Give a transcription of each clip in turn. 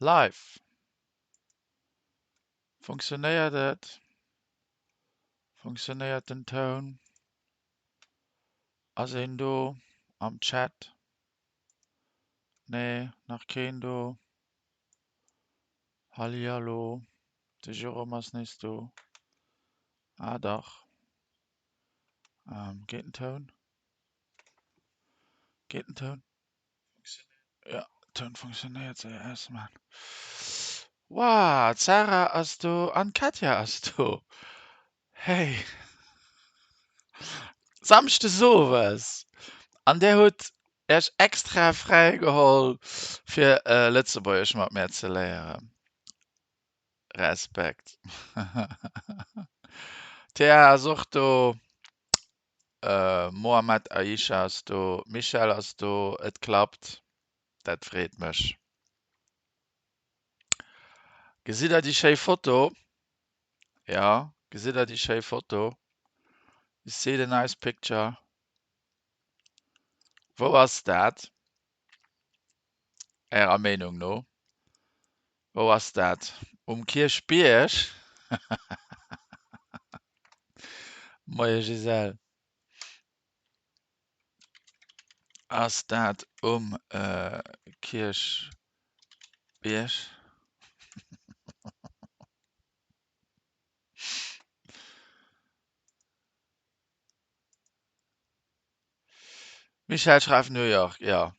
Live. Funktionéiert et? Funktionéiert den Toun? Ass een do am Chat? Nee, nach keen do. Hallihallo, de Jérôme ass nees do. Ah dach. Geet den Toun? Geet den Toun? Ja, Toun funktionéiert, soll jo ausmachen. Wow, d'Sarah ass do an d'Katja ass do. Hey. Samschdes owes an där hutt Iech extra fräi geholl fir Lëtzebuergesch mat mär ze léieren. Respekt. D'Thea ass och do. Mohamed Aisha ass do, Michèle ass do, et klappt, dat freet mech. Gesitt der déi schéi Foto? Jo, gesitt der déi schéi Foto? You see the nice picture? Wou ass dat? Ärer Meenung no, wou ass dat? Um Kierchbierg? Moie Gisèle. Ass dat um Kierchbierg? Michèle schreift New York, jo.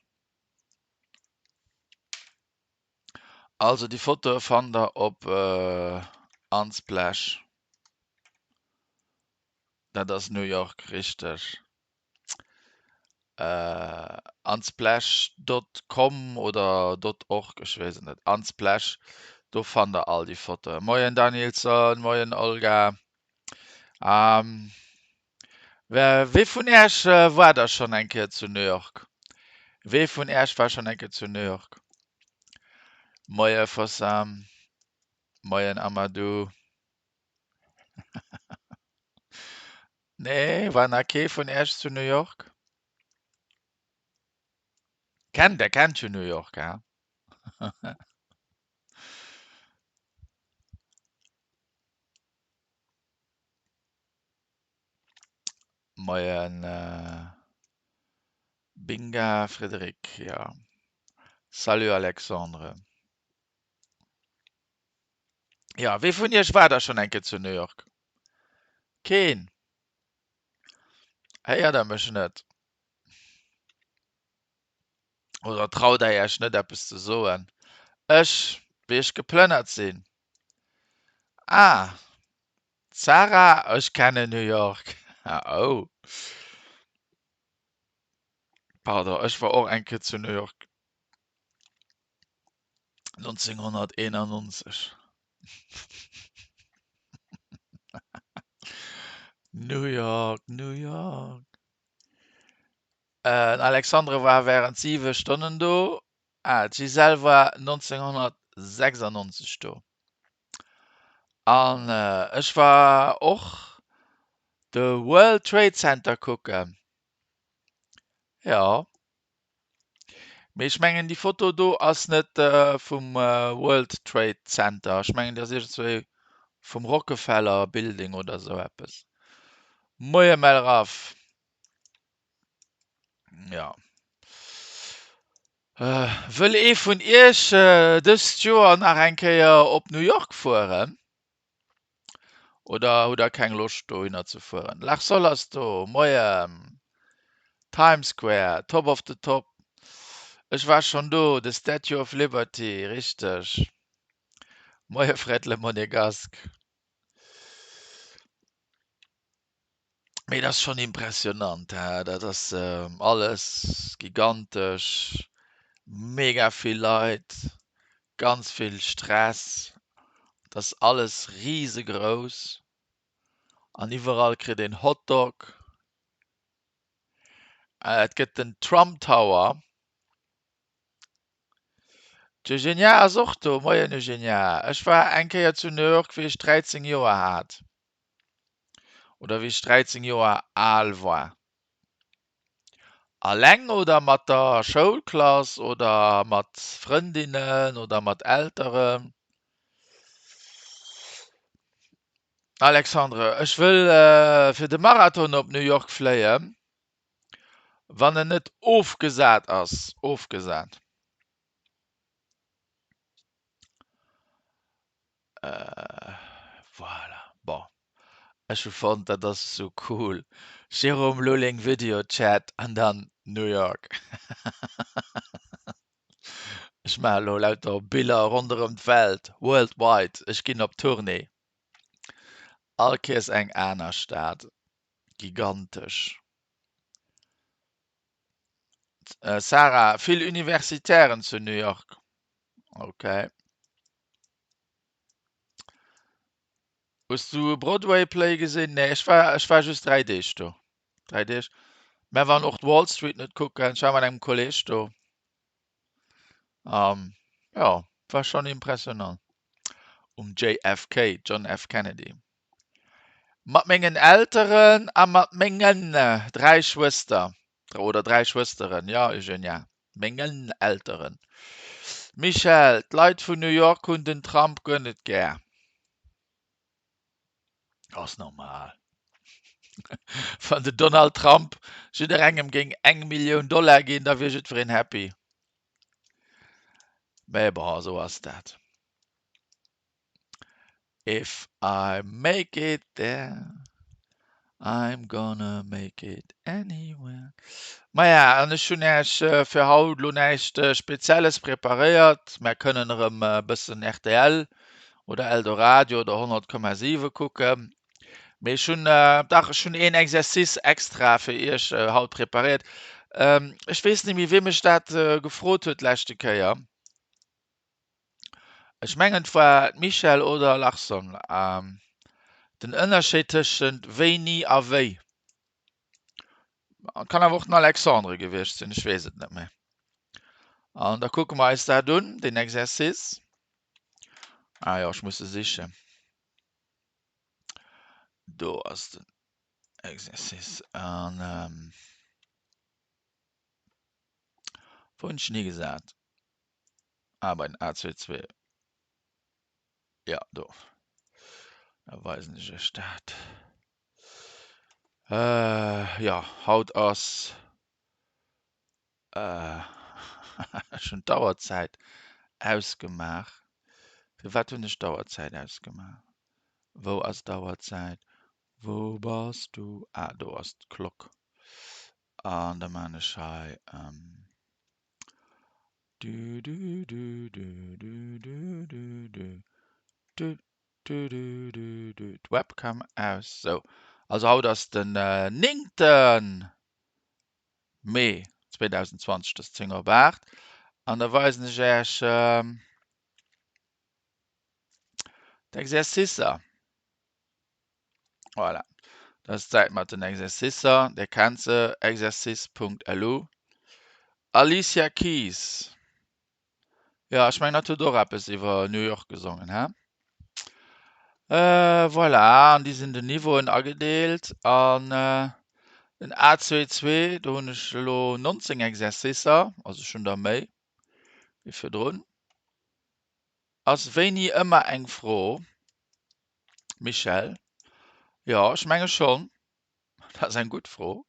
Also déi Fotoe fannt der op Unsplash. Dat ass New York, richteg. Unsplash dot com oder dot org, ech weess et net. Unsplash, do fannt der all déi Fotoen. Moien Danielson, moien Olga. Wee vun Äech war da schonn eng Kéier zu New York? Wee vun Äech war schonn eng Kéier zu New York? Moie Fossam, moien Amadou. Nee, war nach kee vun Äech zu New York? Kennt, der kennt jo New York, he? Moien Binga Frédéric, jo. Salut Alexandre. Jo, wee vun iech war da schonn eng Kéier zu New York? Keen? Héiert der mech net? Oder traut der iech net eppes ze soen? Ech, wéi ech geplënnert sinn. Ah, d'Sarah, ech kennen New York. Oh. Pardon, ech war och eng Kéier zu New York. 1991. New York, New York. Den Alexandre war wärend 7 Stonnen do. Ah, d'Gisèle war 1996 do. An ech war och de World Trade Center kucken. Jo. Mee ech mengen déi Foto do ass net vum World Trade Center. Ech mengen déi ass iergendzwou vum Rockefeller Building oder esou eppes. Moie Melraf. Ja. Wëll ee vun Iech dëst Joer nach eng Kéier op New York fueren? Oder hutt der keng Loscht dohinner ze fueren? Lars Sol ass do, moien! Times Square, top of the top. Ech war schonn do, the Statue of Liberty, richteg. Moie Fred Le Monégasque. Mee dat ass schonn impressionant, he, dat ass alles gigantesch, mega vill Leit, ganz vill Stress, et ass alles risegrouss an iwwerall kritt een Hotdog. Et gëtt den Trump Tower. D'Eugenia ass och do. Moien Eugenia, ech war eng Kéier zu New York wéi ech 13 Joer hat. Oder wéi ech 13 Joer al war. Alleng oder mat der Schoulklass oder mat Frëndinnen oder mat Elteren? Alexandre, Ech wëll fir de Marathon op New York fléien, wann en net ofgesat ass. Ofgesat. Voilà, bon. Ech hu fonnt dat ass esou cool. Jérôme Lulling Video Chat an dann New York. Ech maache lo lauter Biller ronderëm d'Welt, worldwide. Ech ginn op Tournée. All Keers eng aner Stad. Gigantesch. Sarah, vill Universitären zu New York. Okay. Hues du e Broadway Play gesinn? Nee, ech war, ech war just 3 Deeg do. 3 Deeg. Mä wann och d'Wall Street net kucken, ech war mat engem Kolleg do. Um, ja, war schon impressionant. Um JFK, John F. Kennedy. Mat mengen Elteren a mat mengen 3 Schwëster. Oder 3 Schwësteren, jo Eugenia. Mengen Elteren. Michèle, D'Leit vun New York hunn den Trump guer net gär. Ass normal. Wann den Donald Trump jidderengem géing eng Millioun Dollar ginn, da wier jiddwereen happy. Mä bon, esou ass dat. If I make it there, I'm gonna make it anywhere. Maja, an ech hunn Äech fir haut elo näischt Spezielles preparéiert. Mär kënnen erëm e bëssen rtl oder Eldoradio oder 100,7 kucken. Mee ech hunn, dach, ech hunn een Exercice extra fir Iech haut preparéiert. Ech weess net méi, wee mech dat gefrot huet d'leschte Kéier. Ech mengen et war d'Michèle oder Larson. Den Ënnerscheed tëschent wéini a wéi. Et kann awer och den Alexandre gewiescht sinn, ech weess et net méi. An da kucke mer eis dat un, deen Exercice. Ah jo, ech muss e sichen. Do ass den Exercice. An wou hunn ech en higesat? Ah, bei den A22. Ja, do. Da weisen ech iech dat. Äh, ja, haut ass äh, ech hunn d'Auerzäit ausgemaach. Firwat hunn ech d'Auerzäit ausgemaach? Wou ass d'Auerzäit? Wou bass du? Ah, do ass d'Klock. An da maan ech hei ähm, Du, du, du, du, du, du, du, du, du, du, du, du, du. D'Webcam aus. Sou, also haut ass den 9. Mee 2020, dat ass 10 op 8. An da weisen ech Iech d'Exercicer. Voilà, dat ass d'Säit mat den Exercicer. Dir kennt se, exercice.lu. Alicia Keys. Jo, ech mengen, hatt huet och eppes iwwer New York gesongen, hä? Äh, voilà, an déi sinn den Niveauen agedeelt. An äh, den A22, do hunn ech elo 19 Exercicer, also ech hunn der méi wéi virdrun. Ass wéini ëmmer eng Fro, Michèle? Jo, ech menge schonn. Dat ass eng gutt Fro.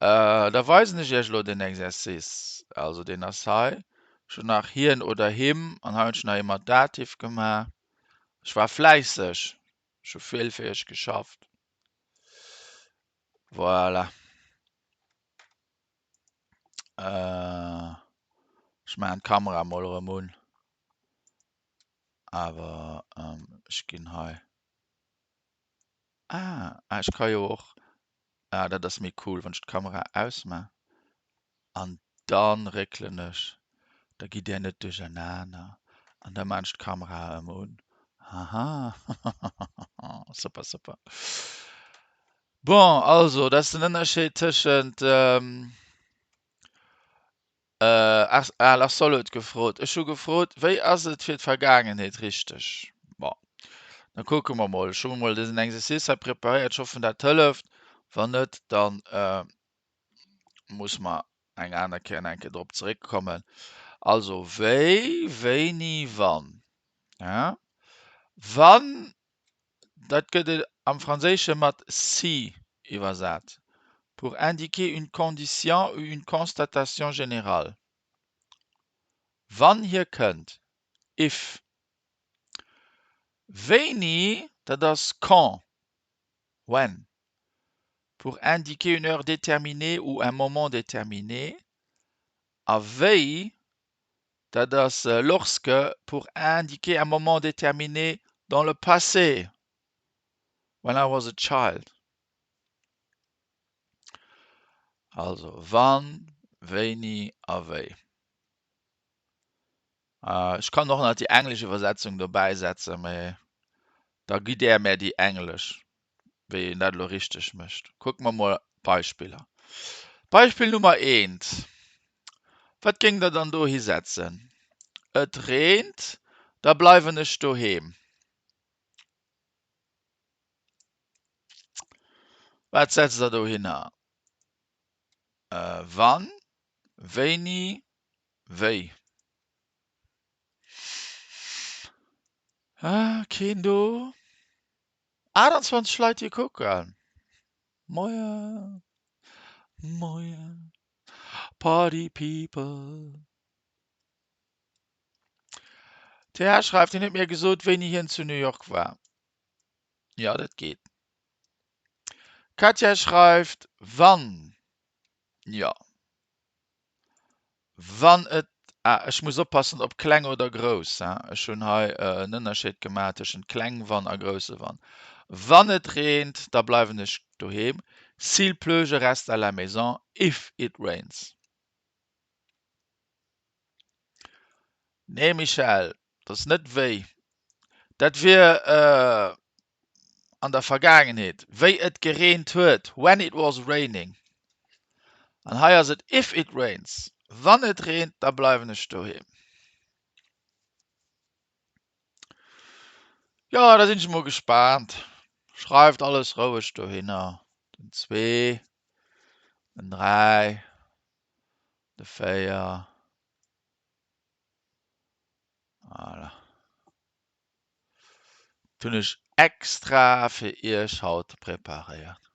Da weisen ech Iech elo den Exercice. Also deen ass hei. Ech hunn nach hien oder him an hei hunn ech nach ee mat Dativ gemaach. Ech war fläisseg. Ech hu vill fir Iech geschafft. Voilà. Ech maachen d'Kamera mol erëm un. Awer ech ginn hei. Ah, ah ech ka jo och, ah dat ass méi cool wann ech d'Kamera ausmaa an dann réckelen ech, da gitt där net duerchernaner an da maan ech d'Kamera erëm un. Haha, super super. Bon, also dat ass den Ënnerscheed tëschent Ah, Larsol huet gefrot. Ech hu gefrot, wéi ass et fir d'Vergaangenheet richteg? Bon, da kucke mer mol. Ech hu mol dësen Exercice hei preparéiert. Ech hoffen, dat hëlleft. Wann net, dann. Muss mer eng aner Kéier nach eng Kéier drop zeréckkommen. Also wéi, wéini, wann. Ja? Wann, dat gëtt am Franséische mat si iwwersat, pour indiquer une condition ou une constatation générale. Wann hie kënnt, if. Wéini, dat ass quand, when. Pour indiquer une heure déterminée ou un moment déterminé. A wéi, dat ass lorsque, pour indiquer un moment déterminé dans le passé, when I was a child. Also wann, wéini a wéi. Ech kann och nach déi englesch Iwwersetzung dobäi setzen, mä da gitt Är mär déi englesch, wéi een dat elo richteg mécht. Kucke mer mol d'Beispiller. Beispill Nummer eent, Wat géingt Der dann dohi setzen? Et reent, da bleiwen ech doheem. Wat setzt Der dohinner? Wann, wéini, wéi? Keen do? 28 Leit déi kucken. Moien, moien, Party people. TH schreift, hien huet mir gesot, wéini hien zu New York war. Jo, dat geet. Katja schreift, wann. Jo. Wann et, ah, ech muss oppassen op kleng oder grouss, hein, ech hunn hei en Ënnerscheed gemaach tëschent kleng wann a grousse wann. Wann et reent, da bleiwen ech doheem, S'il pleut, je reste à la maison, if it rains. Nee Michèle, dat ass net wéi, dat wier an der Vergaangenheet, wéi et gereent huet, when it was raining. An hei ass et if it rains, wann et reent, da bleiwen ech doheem. Jo, da sinn ech emol gespaant. Schreift alles roueg dohinner, den zwee, den dräi, de véier. Voilà. Dat hunn ech extra fir iech haut preparéiert.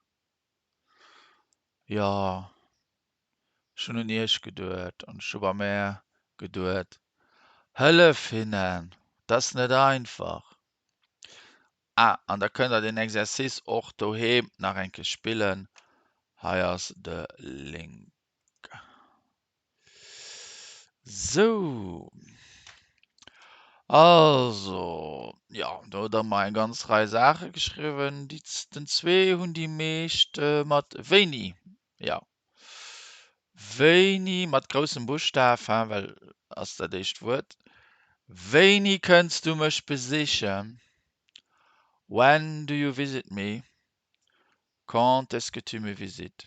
Jo, ech hunn un iech geduet an ech hu bei mär geduet, Hëllef hinnen, dat ass net einfach. Ah, an da kënnt der den Exercice och doheem nach eng Kéier spillen. Hei ass de Link. Sou. Also, jo, do hutt Der mer eng ganz Rei Saache geschriwwen. Déi, den zwee hunn déi meescht mat wéini, jo, wéini mat groussem Buschtaf, hein, well ass dat éischt Wuert. Wéini kënns du mech besichen? When do you visit me? Quand est-ce que tu me visites?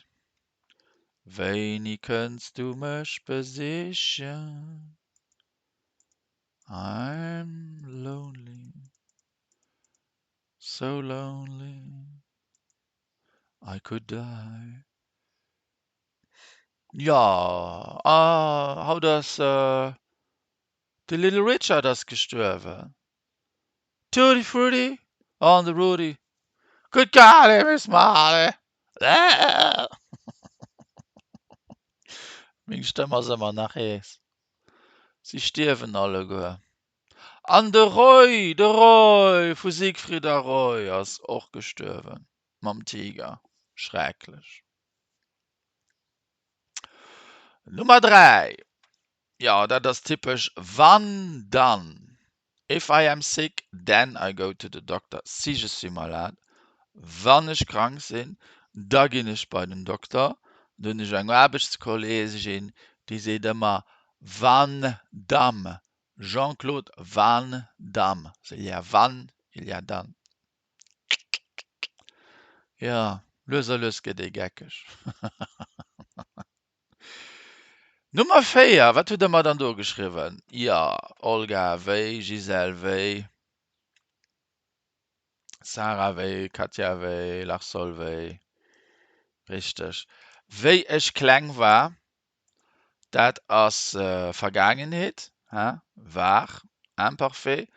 Wéini kënns du mech besichen? I'm lonely, so lonely, I could die. Jo, ah, haut ass de Little Richard ass gestuerwen. Tutti frutti on the Rudi, good golly Miss Molly. Meng Stëmm ass ëmmer nach hees. Si stierwen alleguer. An de Roy, de Roy vu Siegfried a Roy ass och gestuerwen mam Tiger. Schrecklech. Nummer 3, jo dat ass typesch wann dann. If I am sick, then I go to the doctor. Si je suis malade, wann ech krank sinn, da ginn ech bei den Dokter. Do hunn ech eng Aarbechtskolleegin, déi seet ëmmer Van Damme, Jean-Claude Van Damme, il y a Van, il y a Damme. Jo, lues a lues gëtt ee geckeg. Nummer 4, wat hutt Der mer dann do geschriwwen? Jo, Olga, wéi, Gisèle, wéi, Sarah, wéi, Katja, wéi, Larsol, wéi. Richteg. Wéi ech kleng war, dat ass Vergaangenheet, he, war, Imparfait.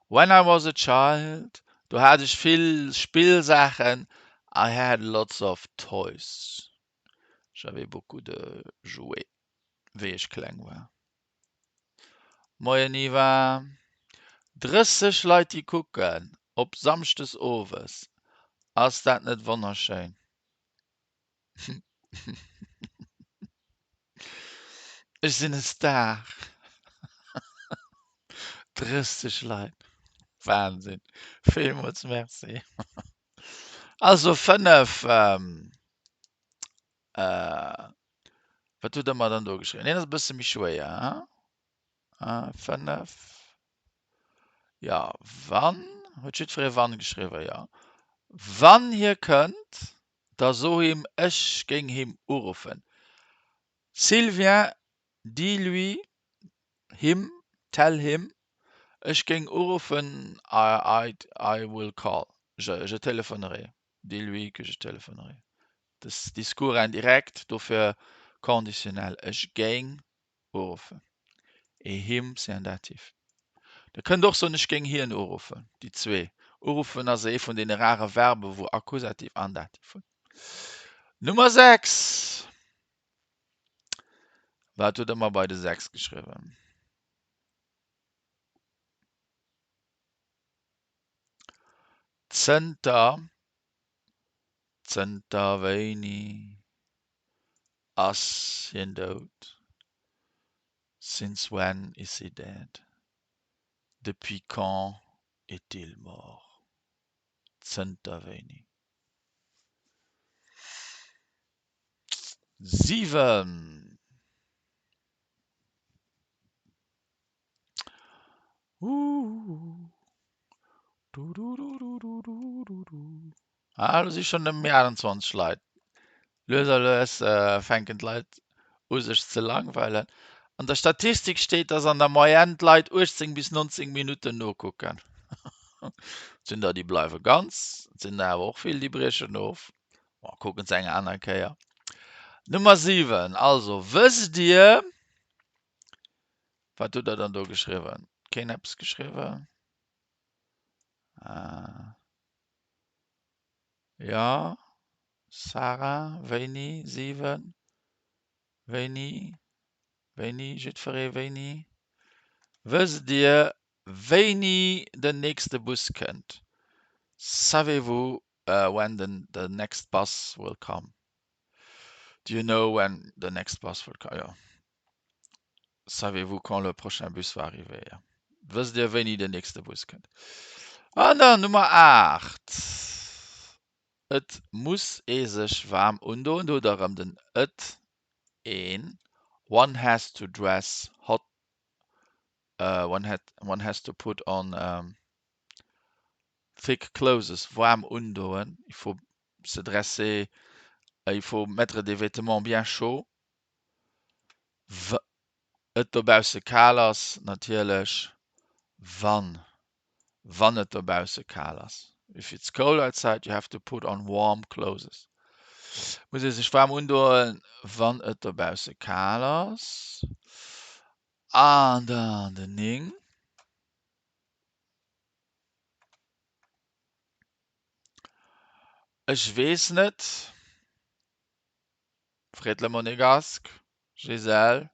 When I was a child, do hat ech vill Spillsaachen, I had lots of toys, j'avais beaucoup de jouets, wéi ech kleng war. Moien Yvan. 30 Leit déi kucken, op Samschdes owes, ass dat net wonnerschéin? Ech sinn e Star. 30 Leit, Wahnsinn, villmools Merci. Also 5, wat hutt der mer dann do geschriwwen? Deen ass e bësse méi schwéier, hein? 5, jo, wann, huet jiddweree wann geschriwwen? Jo. Wann hie kënnt, da so him, ech géing him uruffen. S'il vient, dis-lui, him, tell him, ech géing uruffen, I, I will call, je, je téléphonerai, dis-lui que je téléphonerai. Des Discours indirect, dofir conditionnel, ech géing uruffen. Et him, c'est un datif. Der kënnt och soen, ech géing hien uruffen. Déi zwee. Uruffen ass ee vun deene rare Verbe wou Akkusativ an Dativ hunn. Nummer 6. Wat huet der mer bei de 6 geschriwwen? Zënter, zënter wéini ass hien dout? Since when is he dead? Depuis quand est-il mort? Zënter wéini? 7. Ah, do si schonn nëmme méi 28 Leit. Lues a lues fänken d'Leit u sech ze langweilen. An der Statistik steet, dass an der Moyenne d'Leit 18 bis 19 Minutten nokucken. Et sinn der, déi bleiwe ganz, et sinn der awer och vill, déi briechen of. Bon, kucken se eng aner Kéier. Nummer 7, also wësst Dir, wat hutt Der dann do geschriwwen? Keen eppes geschriwwen? Ah. Jo, Sarah, wéini? 7, wéini? Wéini? Jiddweree wéini? Wësst Dir, wéini den nächste Bus kënnt? Savez-vous when the the next bus will come? Do you know when the next bus will come? Jo. Savez-vous quand le prochain bus va arriver? Jo. Wësst Dir, wéini den nächste Bus kënnt? An dann Nummer 8. Et muss ee sech waarm undoen. Do hutt Der erëm den et, een. One has to dress hot, one had, one has to put on thick clothes, waarm undoen. Il faut se dresser, il faut mettre des vêtements bien chauds. W et dobausse kal ass, natierlech. Wann, wann et dobausse kal ass. If it's cold outside, you have to put on warm clothes. Muss ee sech waarm undoen, wann et dobausse kal ass. An dann den 9. Ech weess net. Freet le Monegask, Gisèle,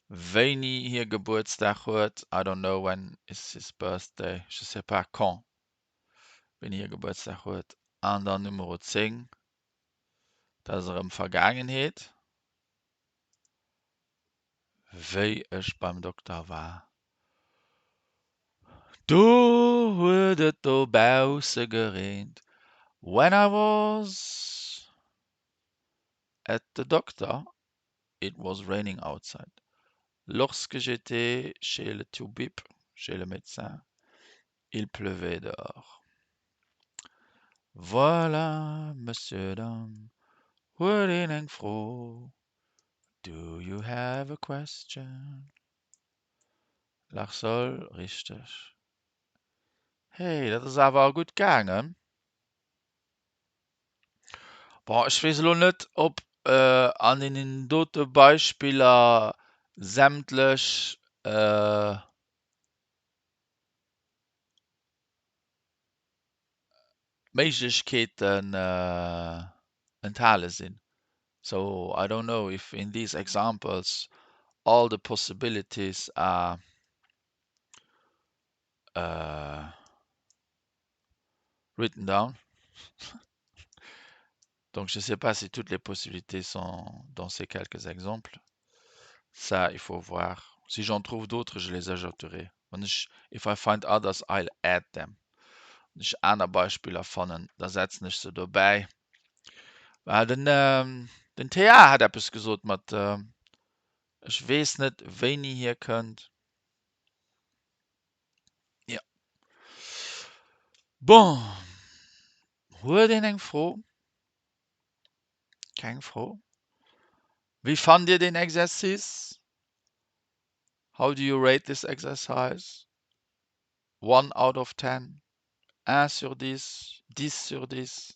wéini hie Gebuertsdag huet. I don't know when is his birthday, je sais pas quand, wéini hie Gebuertsdag huet. An dann Numero 10, dat ass erëm Vergaangenheet, wéi ech beim Dokter war, do huet et dobausse gereent. When I was at the doctor, it was raining outside. Lorsque j'étais chez le toubib, chez le médecin, il pleuvait dehors. Voilà, Monsieur, Dame, huet een eng Fro? Do you have a question? Lachsol, richteg. Hey, dat ass awer gutt gaangen. Bon, ech weess elo net, ob an deenen dote Beispiller sämtlech Méiglechkeeten enthale sinn. So I don't know if in these examples all the possibilities are written down. Donc je sais pas si toutes les possibilités sont dans ces quelques exemples. Ça, il faut voir. Si j'en trouve d'autres, je les ajouterai. Wann ech, if I find others, I'll add them. Wann ech aner Beispiller fannen, da setzen ech se dobäi. Well den, den TA hat eppes gesot mat, ech weess net wéini hie kënnt. Jo. Bon, huet een eng Fro? Keng Fro? Wéi fannt Dir deen Exercice? How do you rate this exercise? One out of ten? Un sur dix? Dix sur dix?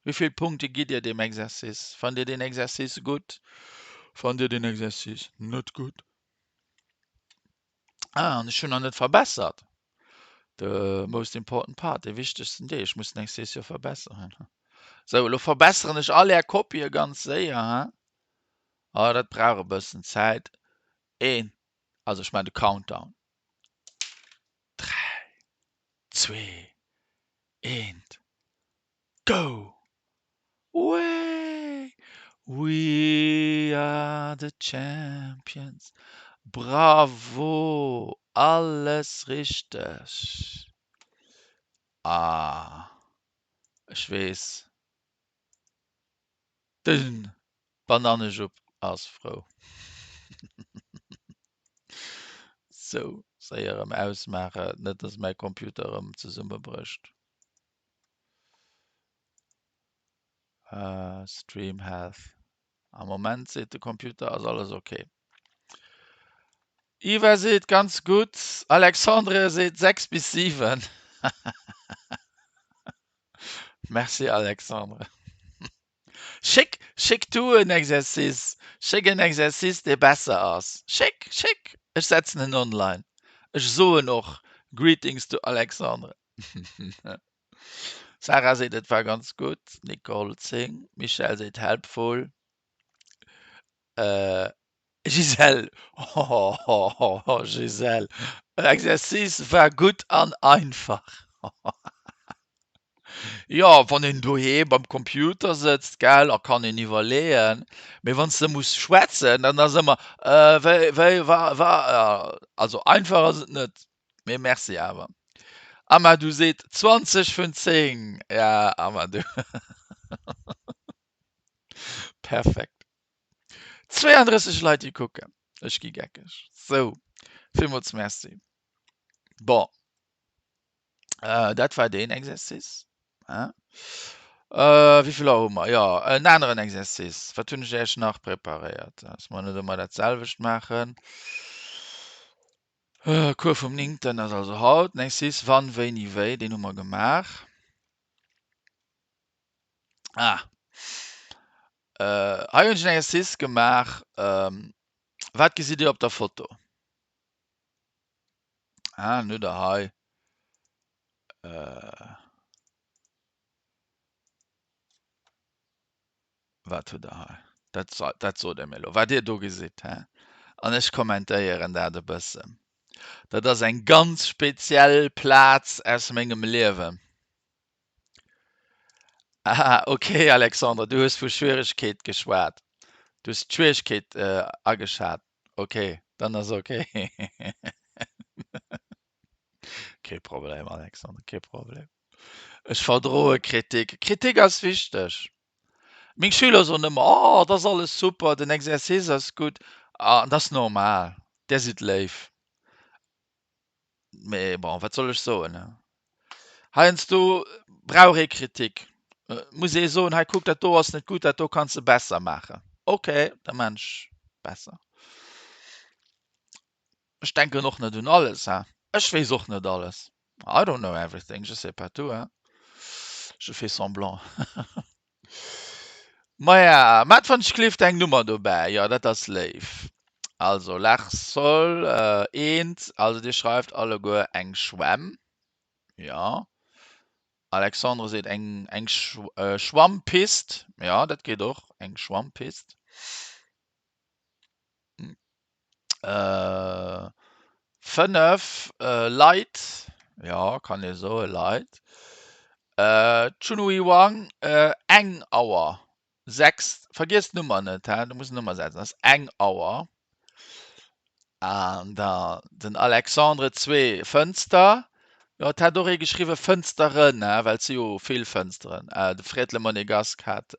Wéi vill Punkte gitt Dir deem Exercice? Fannt Dir deen Exercice gutt? Fannt Dir deen Exercice net gutt? Ah, an ech hunn nach net verbessert. The most important part, dee wichtegsten Deel. Ech muss den Exercice jo verbesseren. Sou, elo verbesseren ech all Är Kopië ganz séier, hein? Ah, dat brauch e bëssen Zäit. Een, also ech maachen de Countdown. Dräi, zwee, eent, go! Wee! We are the champions! Bravo! Alles richteg! Ah, ech weess, de Banannejupp ass frou. Sou, séier erëm ausmaachen, net dass mäi Computer erëm zesummebrécht. Stream Health. Am Moment seet de Computer ass alles ok. Iva seet ganz gutt. Alexandre seet 6 bis 7. Merci Alexandre. Schéck, schéck du en Exercice. Schéck en Exercice dee besser ass. Schéck, schéck. Ech setzen en online. Ech soen och Greetings to Alexandre. Sarah seet et war ganz gutt. Nicole 10. Michèle seet helpful. Gisèle, oh Gisèle, Exercice war gutt an einfach. Jo, wann een doheem am Computer sëtzt, gell, a kann een iwwerleeën. Mee wann s de muss schwätzen, dann ass ëmmer, wéi, wéi, wa, wa, also einfach ass et net. Mee merci awer. Amadou seet 20 vun 10. Ja, Amadou. Perfekt. 32 Leit déi kucken. Ech gi geckeg. Sou, villmools Merci. Bon, äh, dat war deen Exercice. Hein? Äh, wéi vill Auer hu mer? Jo, en aneren Exercice. Wat hunn ech Iech nach preparéiert? Dass mer net ëmmer dat selwecht maachen. Cours vum néngten ass also haut. Den Exercice wann, wéini, wéi, deen hu mer gemaach. Ah. Hei hunn ech en Exercice gemaach. Wat gesitt Dir op der Foto? Ah, dann hutt Der hei. Wat hutt Der hei? Dat, dat sot Der mir elo, wat Dir do gesitt, hä? An ech kommentéieren dat e bëssen. Dat ass eng ganz speziell Plaz aus mengem Liewen. Ah, okay, Alexandre, du hues vu Schwieregkeet geschwat. Du hues d'Schwieregkeet ageschat. Okay, dann ass okay. Kee Problem, Alexandre, kee Problem. Ech verdroe Kritik. Kritik ass wichteg. Meng Schüler soen ëmmer, oh, dat ass alles super, den Exercice ass gutt. An dat ass normal, där sidd léif. Mee bon, wat soll ech soen? Heiansdo brauch ee Kritik. Muss ee soen, hei kuck, dat do ass net gutt, dat do kanns de besser maachen. Okay, da maan ech besser. Ech denken och net un alles, hein. Ech weess och net alles. I don't know everything, je sais pas tout, hein. Je fais semblant. Maja, mat wann ech gleeft eng Nummer dobäi. Jo, dat ass léif. Also Larsol eent, also dir schreift alleguer eng Schwämm. Jo. Alexandre seet eng eng Schwammpist. Jo, dat geet och, eng Schwammpist. 5 Leit, jo kann ee soe Leit. Chunhui Wang, eng Auer 6, vergiess d'Nummer net, he, du muss d'Nummer setzen, ass eng Auer. An da den Alexandre 2, Fënster, jo et hat och ee geschriwwe Fënsteren, he, well et si jo vill Fënsteren. De Fred Le Monégasque hat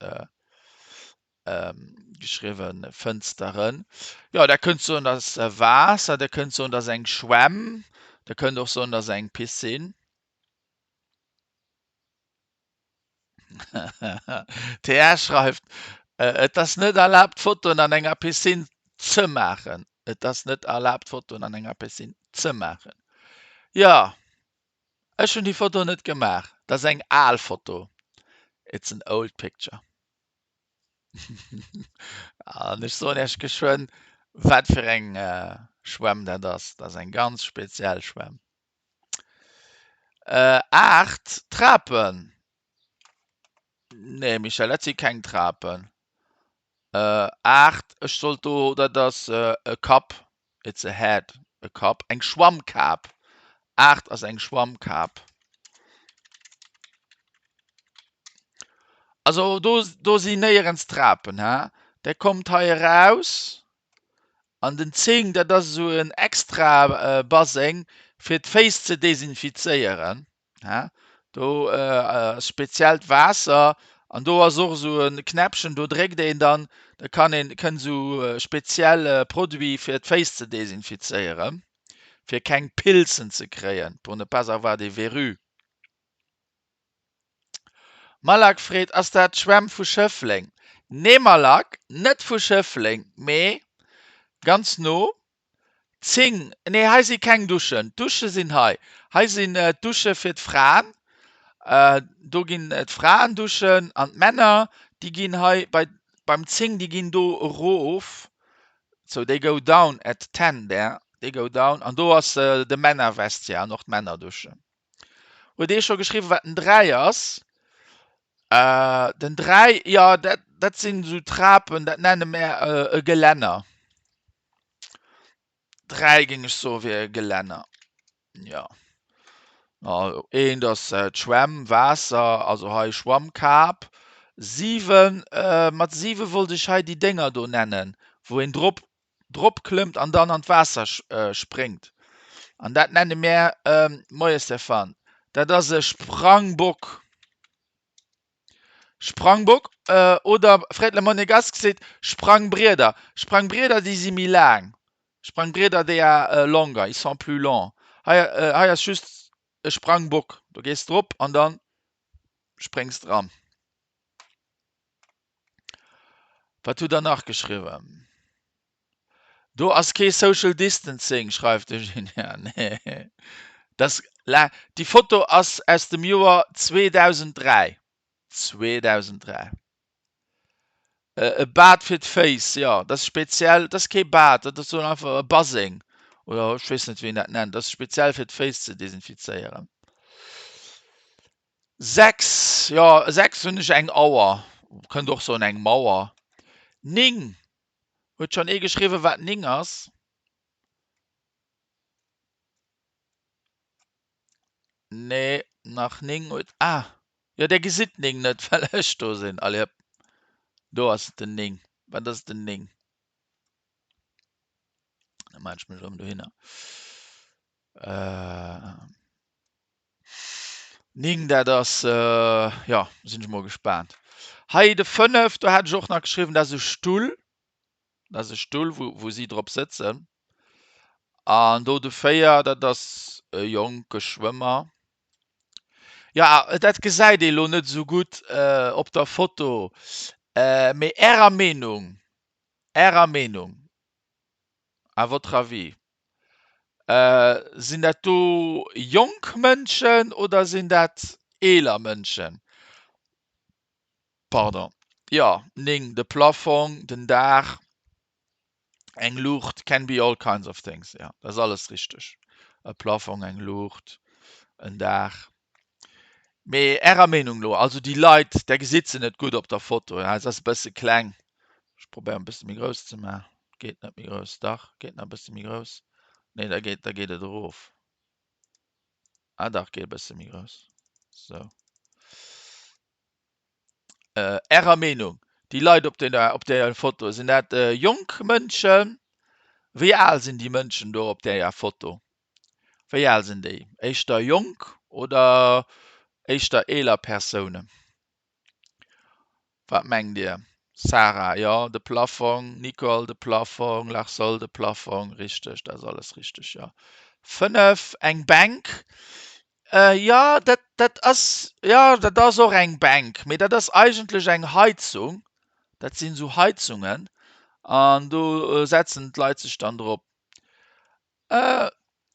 geschriwwen Fënsteren. Jo, der kënnt soen, dat ass Waasser, der kënnt soen, dat ass eng Schwämm, der kënnt och soen, dat ass eng Piscine. TR schreift, Et ass net erlaabt, Fotoen an enger Piscine ze maachen. Et ass net erlaabt, Fotoen an enger Piscine ze maachen. Jo, ech hunn déi Foto net gemaach. Dat ass eng al Foto. It's an old picture. An ech soen Iech geschwënn, wat fir eng Schwämm dat ass. Dat ass eng ganz speziell Schwämm. 8 Trapen. Nee, Michèle, dat si keng Trapen. 8, ech sollt do, dat ass e Kapp, it's a head, e Kapp, eng Schwammkap. 8 ass eng Schwammkap. Also do, do sinn néierens Trapen, hä? Der kommt hei eraus an den 10, dat ass esou en extra Baseng fir d'Féiss ze desinfizéieren. Hä? Do ass speziellt Waasser an do ass och esou e Knäppchen, do dréckt een dann, da kann een, kënnt esou spezielle Produit fir d'Féiss ze desinfizéieren, fir keng Pilzen ze kréien, pour ne pas avoir des verrues. Malak freet, Ass dat d'Schwämm vu Schëffleng? Nee Malak, net vu Schëffleng, mee ganz no. 10, nee hei si keng Duschen, d'Dusche sinn hei. Hei sinn d'Dusche fir d'Fraen, do ginn d'Fraen duschen an d'Männer déi ginn hei bei beim 10, déi ginn do erof, so they go down at 10 there, they go down an do ass de Männervestiaire an och d'Männerduschen. Huet ee scho geschriwwen wat den 3 ass? Den 3, jo dat dat sinn esou Trapen, dat nenne mär e Gelänner. 3 géing ech soe wier e Gelänner. Jo. Eent ass d'Schwämm, Waasser, also hei Schwammkap. 7, mat 7 wollt ech hei déi Dénger do nennen, wou een drop drop klëmmt an dann an d'Waasser spréngt. An dat nenne mär, Moie Stéphane, dat ass e Sprangbock. Sprangbock oder Fred Le Monégasque seet Sprangbrieder. Sprangbrieder déi si méi laang. Sprangbrieder déi are longer, ils sont plus longs. Hei hei ass just e Sprangbock, do gees de drop an dann spréngs de ran. Wat hutt der nach geschriwwen? Do ass kee Social Distancing, schreift de Julien. Nee, dat la déi Foto ass aus dem Joer 2003. 2003. E Bad fir d'Féiss, jo, dat ass speziell. Dat ass kee Bad, dat ass sou einfach e Baseng oder ech weess net, wéi een dat nennt. Dat ass speziell fir d'Féiss ze desinfizéieren. 6, jo, 6 hunn ech eng Auer, kënnt och soen eng Mauer. 9, Huet schonn ee geschriwwen, wat 9 ass? Nee, nach 9 huet. Ah, jo, där gesitt 9 net, well ech do sinn. Allez hëpp, do ass den 9. Wat ass den 9? Da maan ech mech erëm dohinner. Äh. 9, dat ass, jo, sinn ech mol gespaant. Hei de 5, do hat ech och nach geschriwwen, dat ass e Stull. Dat ass e Stull, wou, wou si drop sëtzen. An do de 4, dat ass e jonke Schwëmmer. Ja, dat gesäit ee lo net esou gutt op der Foto, mee Ärer Meenung, Ärer Meenung, à votre avis, Sinn dat do jonk Mënschen oder sinn dat eeler Mënschen? Pardon. Jo, 9, de Plafong, den Daach, eng Luucht, can be all kinds of things, jo, dat ass alles richteg. E Plafong, eng Luucht, en Daach. Mee Ärer Meenung no, also déi Leit, där gesitt se net gutt op der Foto, se ass e bësse kleng, ech probéieren e bësse méi grouss ze maachen, geet net méi grouss, dach geet nach e bësse méi grouss, nee da geet, da geet et erof. Ah dach, geet e bësse méi grouss, sou. Ärer Meenung, déi Leit op den op der Foto, sinn dat jonk Mënschen? Wéi al sinn déi Mënschen do op där Foto? Wéi al sinn déi? Éischter jonk oder éischter eeler Persounen? Wat mengt Dir? Sarah, Jo, de Plafong. Nicole, De Plafong. Larsol, De Plafong. Richteg, dat ass alles richteg, jo. 5, Eng Bänk. Jo, dat, dat ass, jo, dat ass och eng Bänk, mee dat ass eigentlech eng Heizung. Dat sinn esou Heizungen an do setzen d'Leit sech dann drop.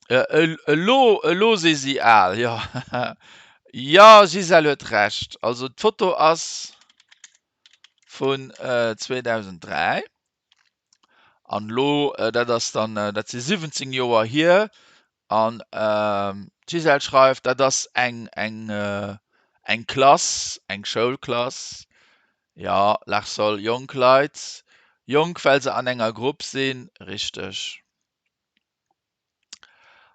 Elo, elo si si al, jo. Jo, Gisèle huet Recht. Also d'Foto ass vun 2003 an elo, dat ass dann, dat si 17 Joer hier. An d'Gisèle schreift, dat ass eng, eng, eng Klass, eng Schoulklass. Jo, Larsol, jonk Leit, jonk well se an enger Grupp sinn, richteg.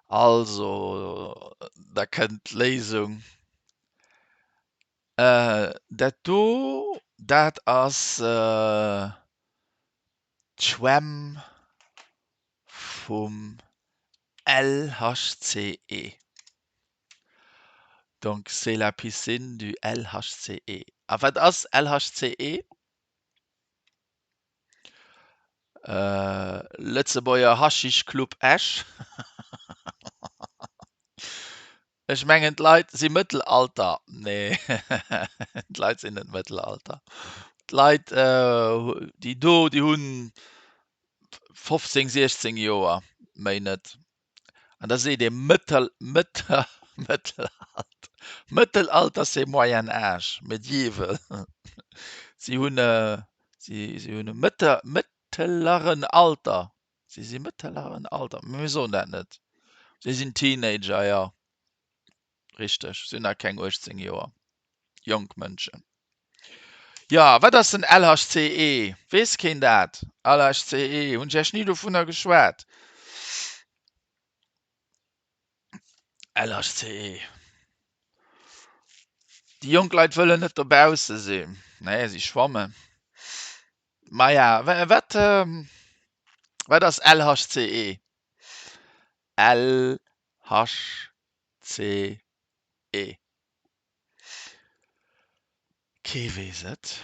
Also, da kënnt d'Léisung. Dat do, dat ass d'Schwämm vum LHCE. Donc c'est la piscine du LHCE. A wat ass LHCE? Lëtzebuerger Haschisch Club Esch. Ech mengen d'Leit si Mëttelalter. Nee, d'Leit sinn net Mëttelalter. D'Leit déi do, déi hunn 15, 16 Joer, méi net. An da seet ee Mëttel, Mëttel, Mëttelalter. Mëttelalter c'est Moyen Âge, medieval. Si hunn, si hunn e Mëtter, mëtteleren Alter. Si si mëtteleren Alter, mee mir soen dat net. Si sinn Teenager, jo. Richteg, si hunn nach keng 18 Joer. Jonk Mënschen. Jo, wat ass den LHCE? Weess keen dat? LHCE, hunn ech Iech ni dovunner geschwat? LHCE. Déi jonk Leit wëllen net dobausse sinn. Nee, si schwammen. Maja, wat, wat ass LHCE? LHCE. Kee weess et.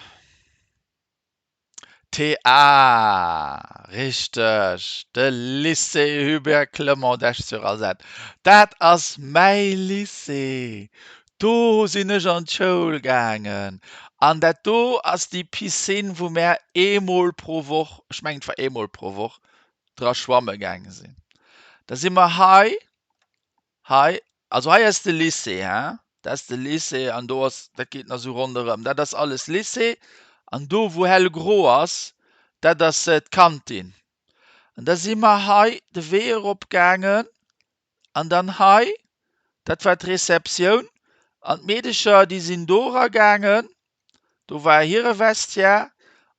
TA, Richteg, de Lycée Hubert Clement d'Esch-sur-Alzette. Dat ass mäi Lycée. Do sinn ech an d'Schoul gaangen. An dat do ass déi Piscine, wou mär eemol pro Woch, ech mengen et war eemol pro Woch, dra schwamme gaange sinn. Da si mer hei Hei, also hei ass de Lycée, hein, dat ass de Lycée an do ass, dat geet nach esou ronderëm, dat ass alles Lycée an do wou hellgro ass, dat ass d'Kantin. An da si mer hei de Wee erop gaangen an dann hei, dat war d'Receptioun an d'Meedecher déi sinn do eragaangen, do war hire Vestiaire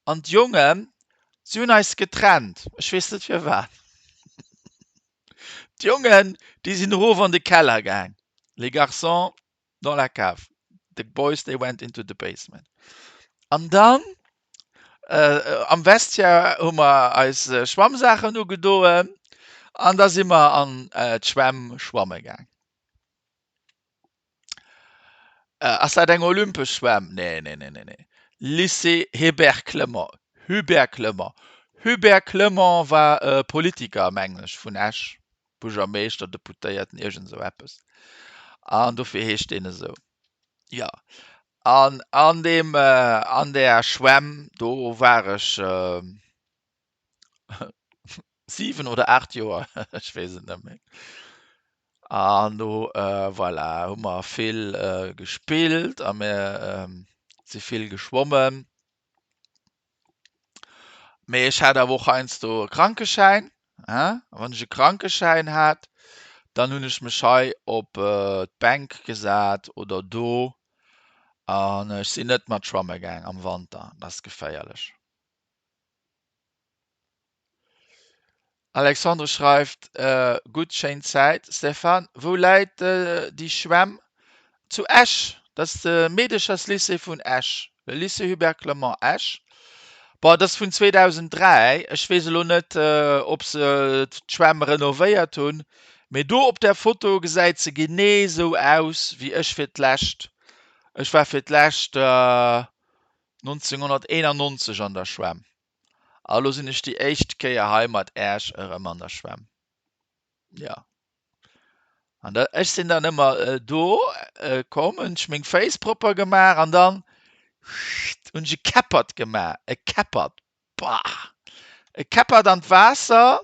an d'Jongen, si hunn eis getrennt, ech weess net firwat. D'Jongen, déi sinn erof an de Keller gaang, les garçons dans la cave, the boys they went into the basement. An dann am Vestiaire hu mer eis Schwammsaachen ugedoen an da si mer an d'Schwämm schwamme gaang. Ass dat eng olympesch Schwämm? Nee, nee, nee, nee, nee. Lycée Hébert Clement, Hubert Clement. Hubert Clement war e Politiker, mengen ech, vun Esch, Buergermeeschter, Deputéierten, iergend esou eppes. An dofir heescht deen esou. Jo, an an deem, an där Schwämm, do war ech 7 oder 8 Joer, ech weess et net méi. An do voilà, hu mer vill gespillt a mir si vill geschwommen. Mee ech hat awer och heiansdo e Krankeschäin, hein. A wann ech e Krankeschäin hat, dann hunn ech mech hei op d'Bänk gesat oder do an ech sinn net mat schwamme gaang am Wanter, dat ass geféierlech. Alexandre schreift, Gutt, schéin Zäit. Stéphane, wou läit déi Schwämm? Zu Esch, dat ass de Meedecherslycée vun Esch, le Lycée Hubert Clement Esch. Bon, dat ass vun 2003, ech weess elo net, ob se d'Schwämm renovéiert hunn, mee do op där Foto gesäit se genee esou aus wéi ech fir d'lescht, ech war fir d'lescht 1991 an der Schwämm. A lo sinn ech déi éischt Kéier hei mat Äerch erëm an der Schwämm. Jo. An da, ech sinn dann ëmmer do komm, hunn ech meng Féiss propper gemaach an dann hunn ech e Käppert gemaach, e Käppert, bah! E Käppert an d'Waasser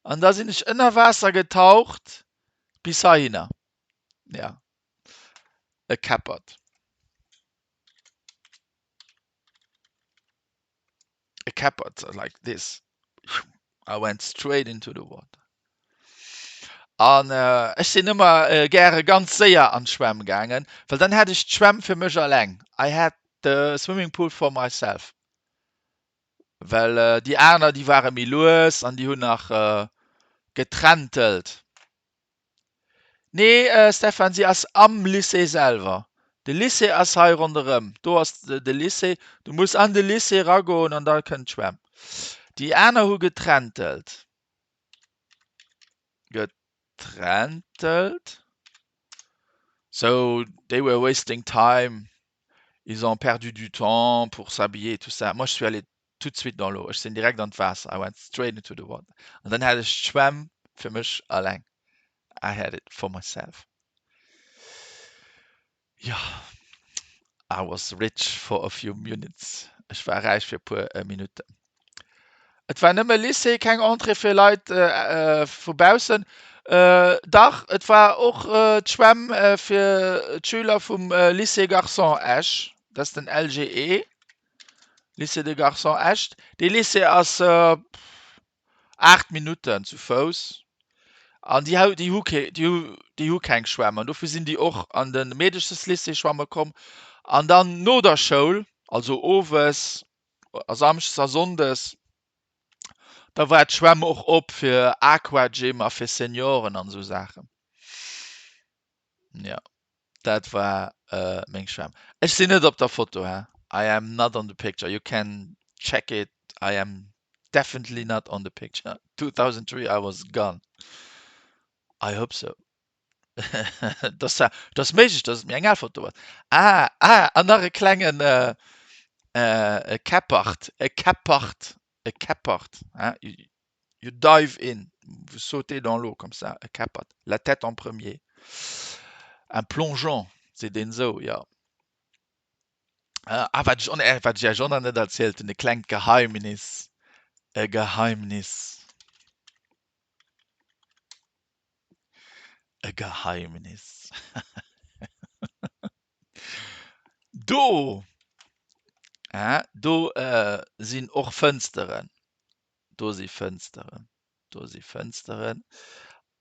an da sinn ech ënner Waasser getaucht bis heihinner. Ja, e Käppert. A Käppert, like this. I went straight into the water. An ech sinn ëmmer gäre ganz séier an d'Schwämm gaangen, well dann hat ech d'Schwämm fir mech alleng. I had the swimming pool for myself. Well déi aner, déi ware méi lues an déi hunn nach geträntelt. Nee Stefan, si ass am Lycée selwer. De Lycée ass hei ronderëm. Do ass de Lycée. Du muss an de Lycée ragoen an da kënnt d'Schwämm. Déi aner hu geträntelt. Geträntelt. So they were wasting time. Ils ont perdu du temps pour s'habiller, tout ça. Moi je suis allé tout de suite dans l'eau. Ech sinn direkt an d'Waasser. I went straight into the water. An dann hat ech d'Schwämm fir mech alleng. I had it for myself. Jo, I was rich for a few minutes. Ech war räich fir e puer Minutten. Et war nëmme Lycée, keng Entrée fir Leit vu baussen. Dach, et war och d'Schwämm fir d'Schüler vum Lycée Garçons Esch, dat ass den LGE. Lycée de Garçons Esch. Dee Lycée ass 8 Minutten zu Fouss an déi hou déi hu kee déi hu déi hu keng Schwämm an dofir sinn déi och an de Meedecherslycée schwamme komm an dann no der Schoul, also owes a samschdes a sonndes, da war d'Schwämm och op fir Aquagym a fir Senioren an esou Saachen. Jo. Dat war meng Schwämm. Ech sinn net op der Foto, he? I am not on the picture. You can check it. I am definitely not on the picture. 2003 I was gone. I hope so. Dat ass méiglech, datt et méi eng al Foto ass. Ah, ah, an nach e klengen e Käppert, e Käppert, e Käppert, he? You dive in, vous sautez dans l'eau comme ça, e Käppert, la tête en premier. Un plongeon, seet een esou, jo. Ah, wat ech, wat ech Iech och nach net erzielt hunn, e klengt Geheimnis, e Geheimnis, e Geheimnis. Do, do sinn och Fënsteren. Do si Fënsteren, do si Fënsteren.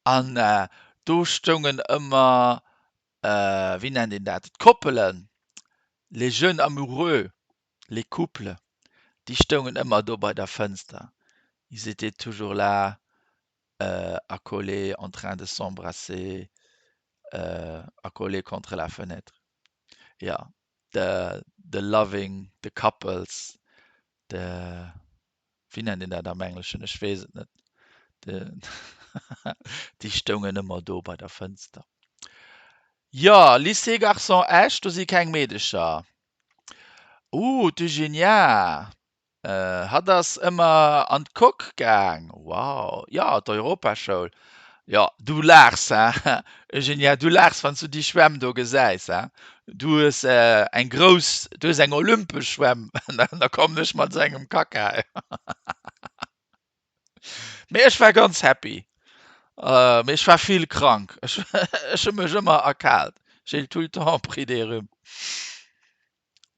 An do stoungen ëmmer, wéi nennt een dat, d'Koppelen, les jeunes amoureux, les couples, déi stoungen ëmmer do bei der Fënster. Ils étaient toujours là, accolés, en train de s'embrasser, accolés contre la fenêtre. Jo, the, the loving, the couples, De, wéi nennt een dat am Engleschen? Ech weess et net. De, déi stoungen ëmmer do bei der Fënster. Jo, Lycée Garçons Esch, do si keng Meedecher. Uh, d'Eugenia, hatt ass ëmmer an d'Coque gaang. Wow, jo, d'Europaschoul. Jo, du laachs, hein, Eugenia, du laachs, wann s du déi Schwämm do gesäis, hein. Du hues eng grouss, du hues eng olympesch Schwämm, an da kommen ech mat esou engem Kacka. Mee ech war ganz happy. Mee ech war vill krank. Ech, ech hu mech ëmmer erkaalt. J'ai tout le temps pris des rhumes.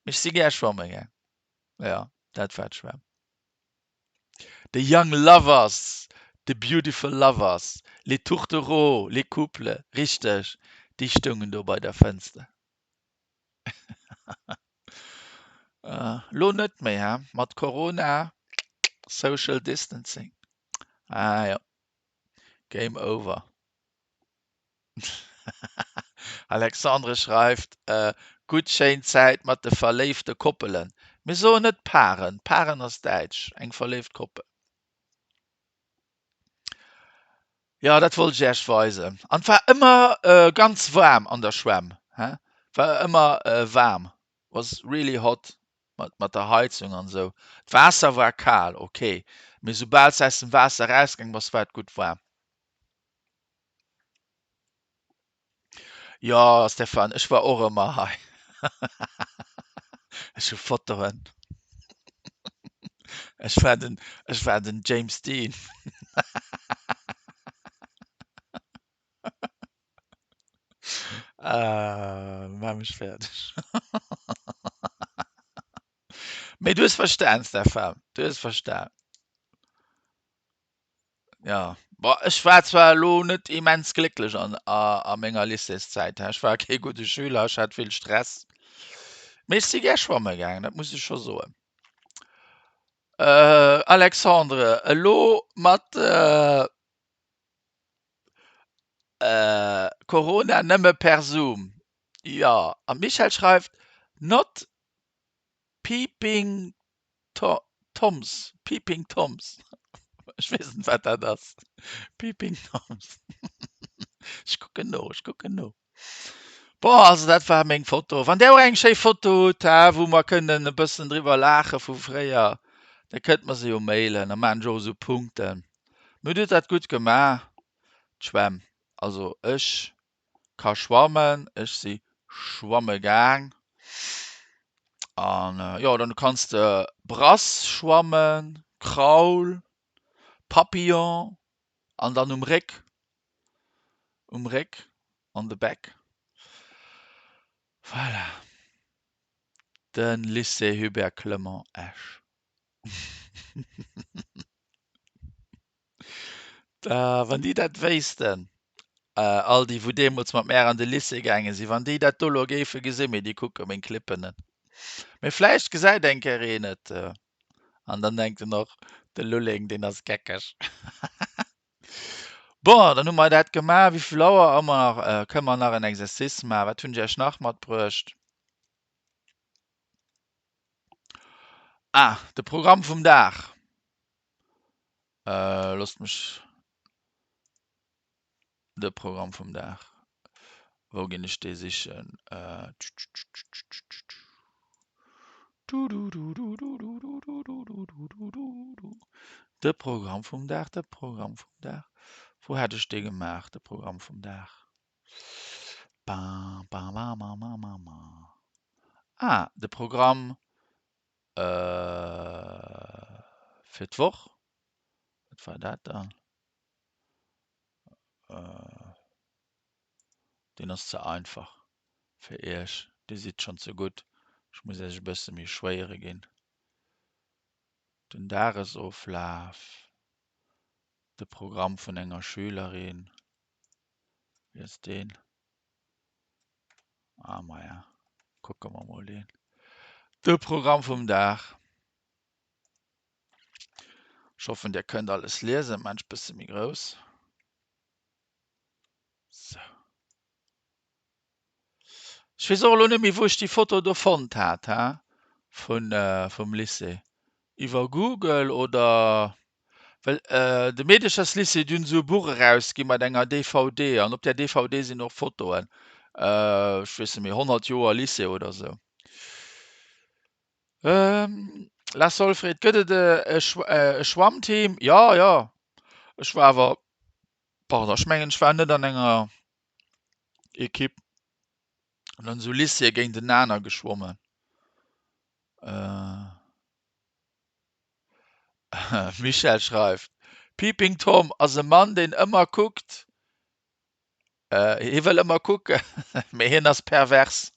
Mee ech si gär schwamme gaang. Jo, dat war d'Schwämm. The young lovers, the beautiful lovers, les tourtereaux, les couples, richteg, déi stoungen do bei der Fënster. Lo net méi, he? Mat Corona, social distancing, ah jo, game over. Alexandre schreift, Gutt schéin Zäit mat de verléifte Koppelen. Mir soen net Paren, Paren ass däitsch, eng verléift Koppel. Jo, dat wollt ech Iech weisen. An et war ëmmer ganz waarm an der Schwämm, he? War ëmmer waarm, was really hot mat der Heizung an esou. D'Waasser war kal, ok, mee soubal s aus dem Waasser erausgaang bass, war et gutt waarm. Jo Stéphane, ech war och ëmmer hei. Ech hu Fotoen. Ech war den, ech war den James Dean. Ah, maach mech fäerdeg. Mee du hues verstan, Stéphane, du hues verstan. Ja, bon, ech war zwar elo net immens glécklech an a menger Lycéeszäit, ech war kee gudde Schüler, ech hat vill Stress, mee ech si gär schwamme gaangen, dat muss ech scho soen. Alexandre, elo mat Corona nëmme per Zoom, jo. An d'Michèle schreift, not peeping Toms, Peeping Toms, ech weess net wat dat ass, Peeping Toms, ech kucken no, ech kucken no. Bon, also dat war meng Foto. Wann där och eng schéi Foto hutt, hä, wou mer kënnen e bëssen driwwer laache vu fréier, da kënnt mer se jo mailen, da maachen ech och esou Punkten. Mee dir hutt dat gutt gemaach, d'Schwämm. Also ech ka schwammen, ech si schwamme gaang an jo dann kanns de Brass schwammen, Kraul, Papillon an dann um Réck, um Réck, on the back. Voilà, de Lycée Hubert Clement Esch. Wann déi dat wéissten, all déi wou deemools mat mär an de Lycée gaange sinn, wann déi dat do elo géife gesinn, mee déi kucke meng Clippen net. Mee vläicht gesäit eng Kéier een et an dann denkt en och, de Lulling, deen ass geckeg. Bon, dann hu mer dat gemaach. Wéi vill Auer hu mer nach? Kënne mer nach en Exercice maachen? Wat hunn ech Iech nach matbruecht? Ah, de Programm vum Dag. Loosst mech de Programm vum Dag, wou ginn ech dee sichen? De Programm vum Dag, de Programm vum Dag, wou hat ech dee gemaach, de Programm vum Dag? Ah, de Programm Fir d'Woch, wat war dat dann? Deen ass ze einfach fir iech, dir sidd schonn ze gutt. Ech muss iech e bësse méi schwéiere ginn. Den Dagesoflaf, de Programm vun enger Schülerin, wéi ass deen? Ah maja, kucke mer mol deen. De Programm vum Dag. Ech hoffen, Dir kënnt alles liesen. Maan ech bësse méi grouss. Sou. Ech weess och elo net méi, wou ech déi Foto do fonnt hat, he, vun, vum Lycée. Iwwer Google oder Well de Meedecherslycée, déi hunn esou e Buch erausgi mat enger DVD an op där DVD sinn och Fotoen, ech weess net méi, 100 Joer Lycée oder esou. La Solfred, gëtt et e Schwammteam? Jo, jo, ech war awer, pardon, ech mengen ech war net an enger Ekipp. An dann esou Lycéeë géintenaner geschwommen. Michèle schreift, Peeping Tom ass e Mann deen ëmmer kuckt, hie wëll ëmmer kucken, mee hien ass pervers.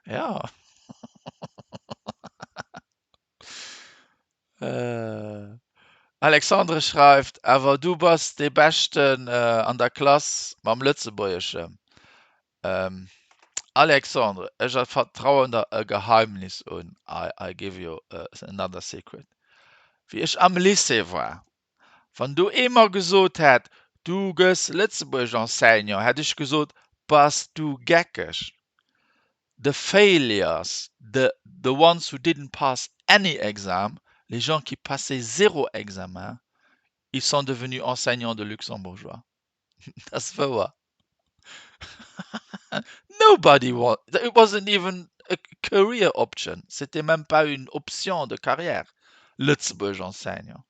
Jo. Alexandre schreift, Awer du bass dee Beschten an der Klass mam Lëtzebuergeschen. Alexandre, ech vertrauen der e Geheimnis un, I give you another secret, Wéi ech am Lycée war, wann do ee mer gesot hätt, du gëss Lëtzebuergesch-Enseignant, hätt ech gesot, Bass du geckeg? The failures, the the ones who didn't pass any exam, les gens qui passaient zéro examen, ils sont devenus enseignants de luxembourgeois. Dat ass wouer. Nobody wa it wasn't even a career option, c'était même pas une option de carrière, Lëtzebuergesch enseignant.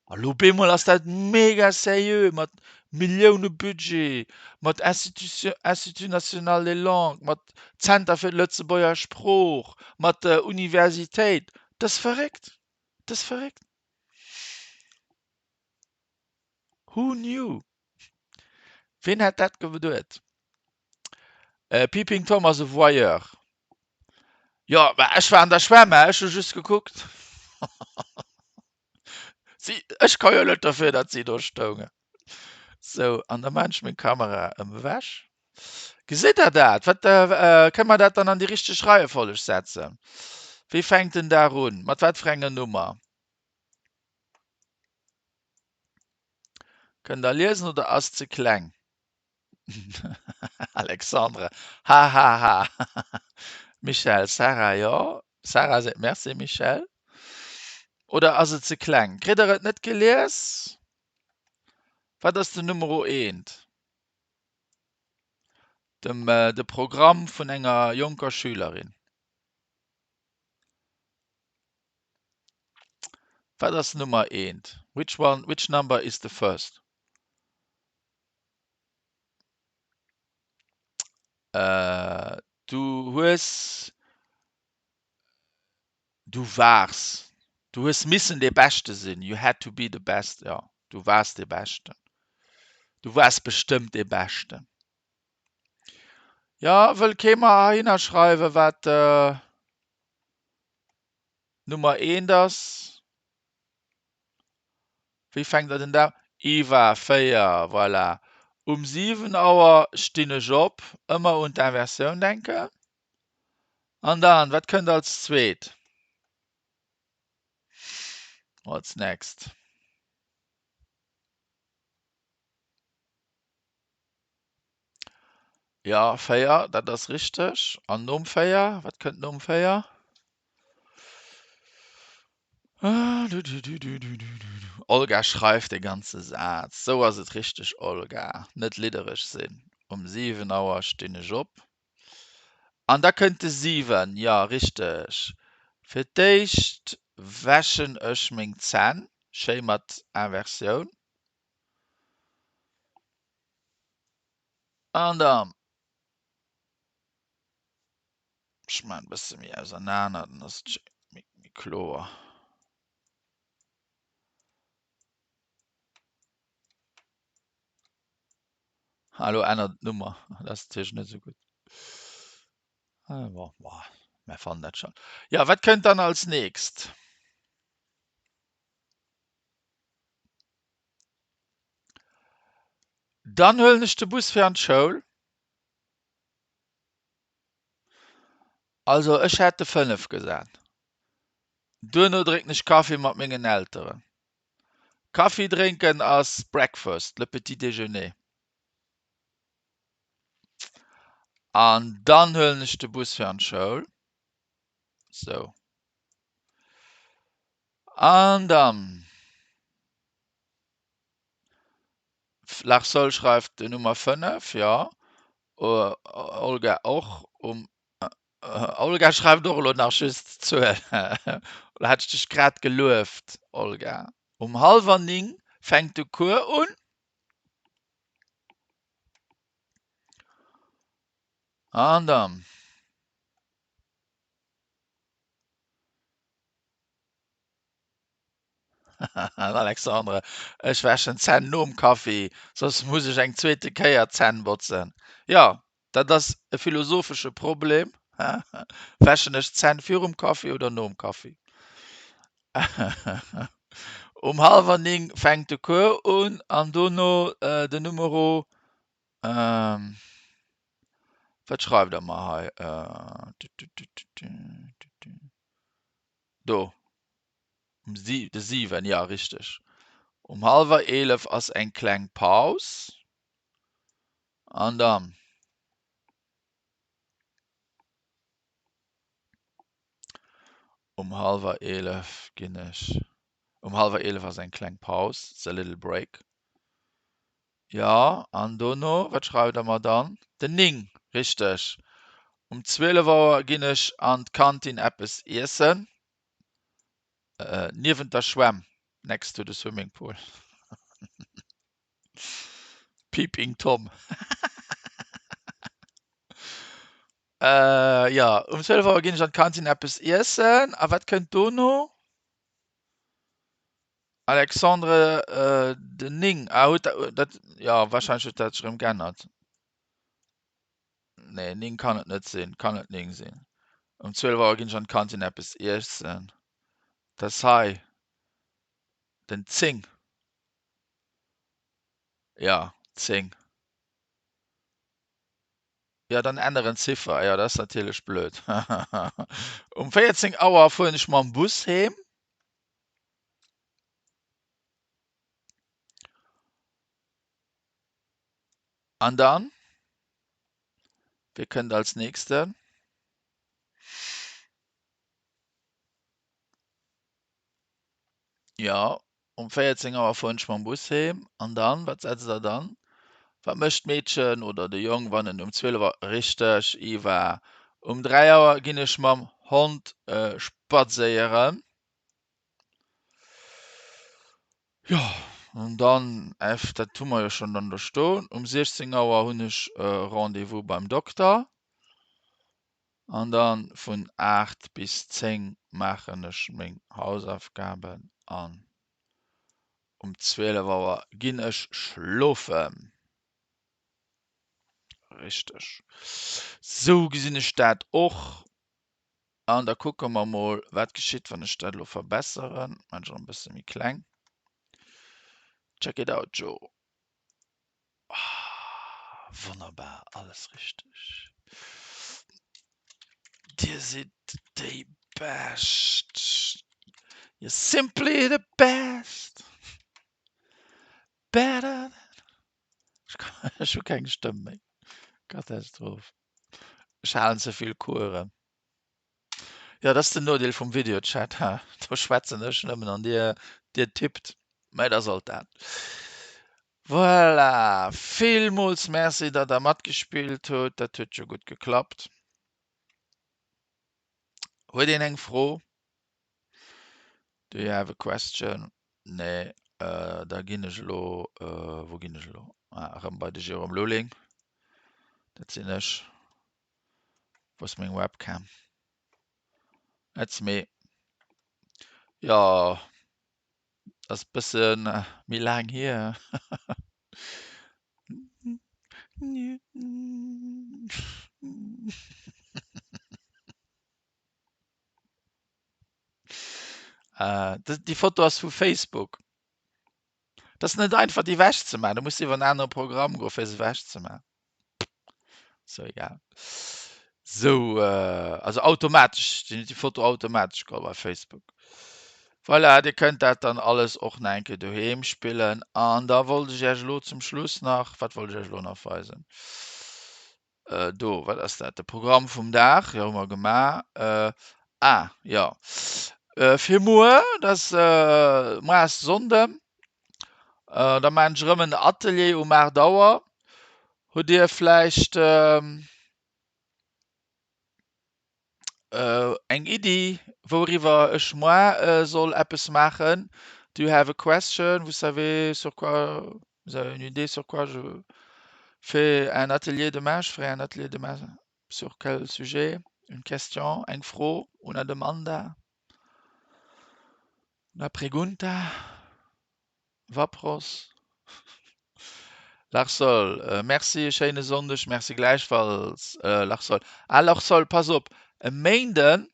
A lo op eemol ass dat mega sérieux mat Millioune Budget, mat Institution, Institut national des langues, mat Zenter fir d'Lëtzebuerger Sprooch, mat Universitéit. Dat ass verréckt, dat ass verréckt. Who knew? Ween hätt dat geduet? Peeping Tom ass e Voyeur. Jo, mä ech war an der Schwämm, ech hu just gekuckt. Si, ech ka jo net derfir, datt si do stoungen. Sou, an da maan ech meng Kamera ëm ewech. Gesitt der dat? Wat, kënne mer dat dann an déi richteg Reiefolleg setzen? Wéi fänkt den Dag un? Mat wat fir enger Nummer? Kënnt der liesen oder ass ze kleng? Alexandre, Hahaha Michèle, Sarah, jo. Sarah seet Merci Michèle. Oder ass et ze kleng? Kritt der et net gelies? Wat ass den Numero eent? Dem de Programm vun enger jonker Schülerin. Wat ass Nummer eent? Which one, which number is the first? Du hues, du waars, du hues missen dee Beschte sinn, you had to be the best, jo, du waars dee Beschten, du waars bestëmmt dee Beschten. Jo, wëll kee mer heihinner schreiwen, wat Nummer eent ass? Wéi fänkt der den Dag? Iwwer 4, voilà. Um 7 Auer stinn ech op, ëmmer un d'Inversioun denken. An dann, wat kënnt als zweet? What's next? Ja, 4, dat ass richteg. An nom 4, wat kënnt nom 4? Olga schreift de ganze Saz. Sou ass et richteg, Olga. Net liddereg sinn. Um 7 Auer stinn ech op. An da kënnt de 7, jo, richteg. Fir d'éischt wäschen ech meng Zänn, schéi mat Inversioun. An dann, ech maan e bësse méi ausernaner, dann ass et méi kloer. Ah, elo ännert et d'Nummer, dat ass natierlech net esou gutt. Ah, bon, mer fannen dat schonn. Jo, wat kënnt dann als nächst? Dann huelen ech de Bus fir an d'Schoul. Also ech hätt de 5 gesat. Duerno drénken ech Kaffi mat mengen Elteren. Kaffi drénken ass breakfast, le petit déjeuner. An dann huelen ech de Bus fir an d'Schoul. Sou. An dann. Larsol schreift den Nummer 5, jo. Olga och um Olga schreift och elo nach just d'Zuel. Oder hat ech dech grad gelueft, Olga? Um hallwer 9 fänkt de Cours un. An dann. Alexandre, Ech wäschen d'Zänn nom Kaffi, soss muss ech eng zweete Kéier d'Zänn botzen. Jo, dat ass e philosophesche Problem. Wäschen ech d'Zänn virum Kaffi oder nom Kaffi? Um hallwer 9 fänkt de Cours un an dono den Numero, wat schreift der mer hei? Do, um de 7, jo richteg. Um hallwer 11 ass eng kleng Paus an dann. Um hallwer 11 ginn ech. Um hallwer 11 ass eng kleng Paus, it's a little break. Jo, an dono, wat schreift der mer dann? Den 9, richteg. Um 12 Auer ginn ech an d'Kantin eppes iessen, niewent der Schwämm, next to the swimming pool. Peeping Tom. Jo, um 12 Auer ginn ech an d'Kantin eppes iessen. A wat kënnt dono? Alexandre den 9. Ah, huet dat, jo, warscheinlech huet dat sech erëm geännert. Nee, 9 kann et net sinn, kann net 9 sinn. Um 12 Auer ginn ech an d'Kantin eppes iessen. Dat ass hei den 10. Jo, 10. Jo, dann änneren d'Ziffer. Jo, dat ass natierlech blöd. Um 14 Auer fueren ech mam Bus heem. An dann, wie kënnt als nächsten? Jo, um 14 Auer fueren ech mam Bus heem. An dann, wat setzt der dann? Wat mécht d'Meedchen oder de Jong, wann en um 12 Auer, richteg, Iva, um 3 Auer ginn ech mam Hond spadséieren. Jo, an dann, F, dat hu mer jo schonn dann do stoen, um 16 Auer hunn ech e Rendez-vous beim Dokter. An dann vun 8 bis 10 maachen ech meng Hausaufgaben an um 12 Auer ginn ech schlofen. Richteg. Sou gesinn ech dat och. An da kucke mer mol, wat geschitt, wann ech dat elo verbesseren. Maan ech och e bësse méi kleng. Check it out, Joe. Ah, wonnerbar, alles richteg. Dir sidd déi Bescht. You're simply the best. Better than. Ech hu keng Stëmm méi. Katastroph. Ech halen ze vill Coursen. Jo, dat ass den Nodeel vum Videochat, ha, do schwätzen ech nëmmen an dir, dir tippt. Mä da sollt dat. Voilà, villmools Merci, datt der matgespillt hutt. Dat huet jo gutt geklappt. Huet een eng Fro? Do you have a question? Nee, da ginn ech elo, wou ginn ech elo? Ah, erëm bei de Jérôme Lulling. Dat sinn ech. Wou ass meng Webcam? That's me. Jo, ass e bësse méi laang hier. Déi Foto ass vu Facebook. Dat ass net einfach déi ewech ze maachen. Du muss iwwer en anere Programm goen, fir se ewech ze maachen. So egal. Sou also automatesch, déi huet déi Foto automatesch geholl bei Facebook. Voilà, Dir kënnt dat dann alles och nach eng Kéier doheem spillen. An da wollt ech Iech elo zum Schluss nach, wat wollt ech Iech elo nach weisen? Do, wat ass dat? De Programm vum Dag, jo hu mer gemaach. Ah, jo. Fir muer, dat ass, muer ass Sonnden, da maachen ech erëm en Atelier um 8 Auer. Hutt Dir vläicht eng Iddi, wouriwwer ech muer soll eppes maachen? Do you have a question? Vous savez sur quoi, vous avez une idée sur quoi je fais un atelier demain? Je ferai un atelier demain sur quel sujet? Une question, eng Fro, una domanda, una pregunta, Wapros? Lachsol, Merci, e schéine Sonndeg. Merci gläichfalls, Lachsol. Ah, Lachsol, pass op, e Méinden.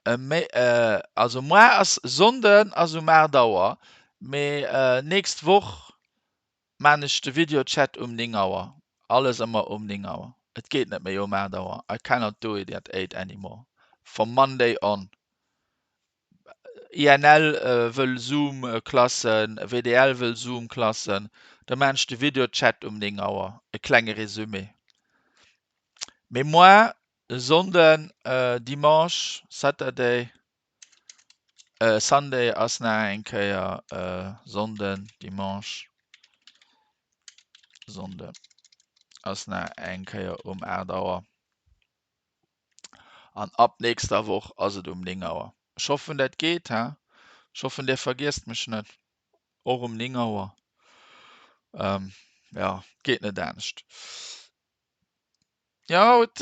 Also moar ass Sonnden ass um 8 Auer, mee nächst Woch maan ech de Videochat um 9 Auer. Alles ëmmer um 9 Auer. Et geet net méi um 8 Auer. I cannot do it at 8 anymore. From Monday on. INL wëll Zoom-Klassen, WDL wëll Zoom-Klassen. Da maan ech de Videochat um 9 Auer. E klenge Resumé. Mee moar Sonnden, Dimanche, Saturday, Sunday ass nach eng Kéier Sonnden, Dimanche, Sonnden ass nach eng Kéier um 8 Auer. An ab nächster Woch ass et um 9 Auer. Ech hoffen dat geet, he? Ech hoffen dir vergiesst mech net. Och um 9 Auer. Jo, geet net anescht. Ja, huet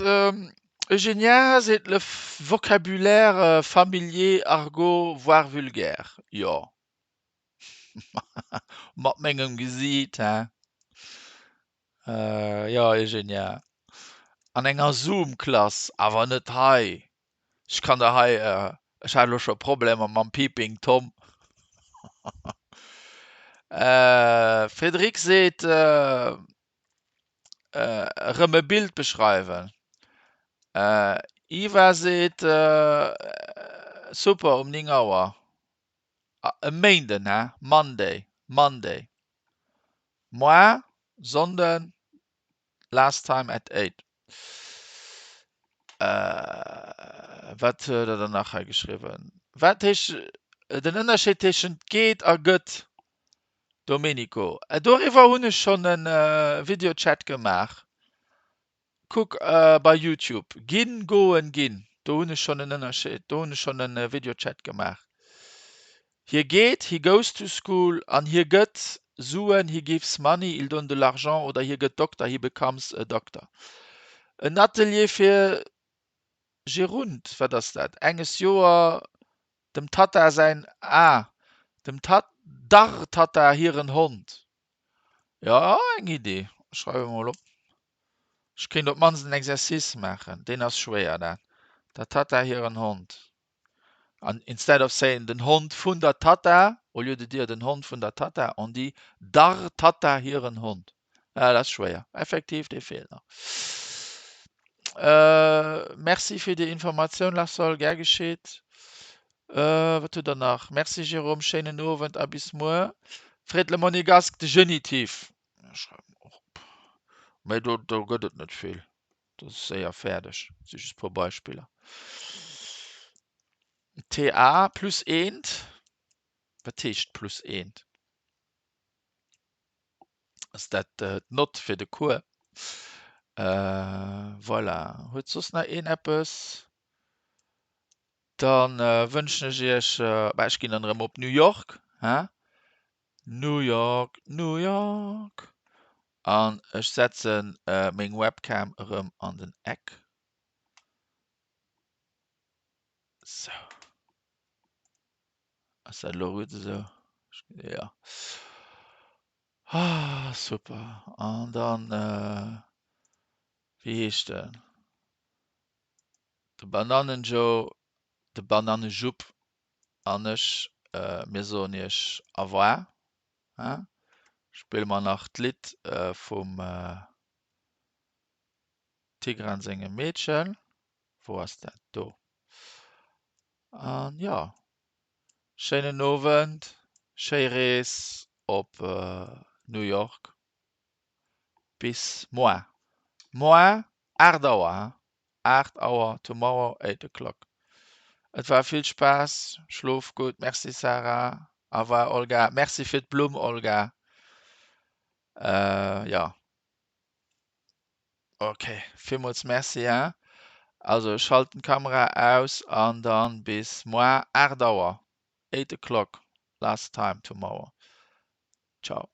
Eugenia seet le vocabulaire familier, argot, voire vulgaire. Jo. Mat mengem Gesiit, he? Jo, Eugenia. An enger Zoom-Klass, awer net hei. Ech kann der hei, ech hat elo scho Problemer mam Peeping Tom. Frédéric seet, Erëm e Bild beschreiwen. Iva seet, Super, um 9 Auer. E Méinden, hä? Monday, Monday. Moar, Sonnden, last time at 8. Wat huet der dann nach hei geschriwwen? Wat heescht den Ënnerscheed téschent geet a gëtt? Domenico, Doriwwer hunn ech schonn e Videochat gemaach. Kuck bei Youtube, ginn, goen, ginn. Do hunn ech schonn en Ënnerscheed, do hunn ech schonn e Videochat gemaach. Hie geet, he goes to school, an hie gëtt Suen, he gives money, il donne de l'argent, oder hie gëtt Dokter, he becomes a doctor. En Atelier fir Gerund, wat ass dat? Enges Joer Dem Tatta säin, ah, dem Tat, dar Tatta hiren Hond. Jo, eng Idee. Schreiwe mer mol op. Ech kéint op d'mannst en Exercice maachen. Deen ass schwéier, dat. Der Tatta hiren Hond. An instead of saying den Hond vun der Tatta, au lieu de dire den Hond vun der Tatta, on dit dar Tatta hiren Hond. Ah, dat ass schwéier. Effektiv, dee feelt nach. Äh, merci fir déi Informatioun, Larsol. Gär geschitt. Äh, wat hutt Der nach? Merci, Jérôme. Schéinen Owend a bis muer. Freet le Monégasque de Genitiv. Schreiwe mer och op. Mä do, do gëtt et net vill. Dat ass séier fäerdeg. Dat si just e puer Beispiller. TA plus eent. Wat heescht plus eent? Ass dat d'Nott fir de Cours? Voilà. Huet soss nach een eppes? Dann wënschen ech iech, bah ech ginn dann erëm op New York, hein? New York, New York. An ech setzen meng Webcam erëm an den Eck. Sou. Ass dat elo gutt esou? Ja. Ah, super. An dann, wéi heescht en? De Bananen-Joe, de Banannejupp an ech, mir soen iech Au revoir. Hein? Spille mer nach d'Lidd vum Tigran sengem Meedchen. Wou ass dat? Do. An jo, schéinen Owend, schéi Rees op New York. Bis moar. Moar 8 Auer, hein? 8 Auer, tomorrow 8 o'clock. Et war vill Spaass. Schlof gutt. Merci Sarah. Au revoir Olga. Merci fir d'Blumm Olga. Jo. Ok, villmools Merci hein. Also ech schalten d'Kamera aus an dann bis moar 8 Auer, 8 o'clock last time tomorrow. Ciao.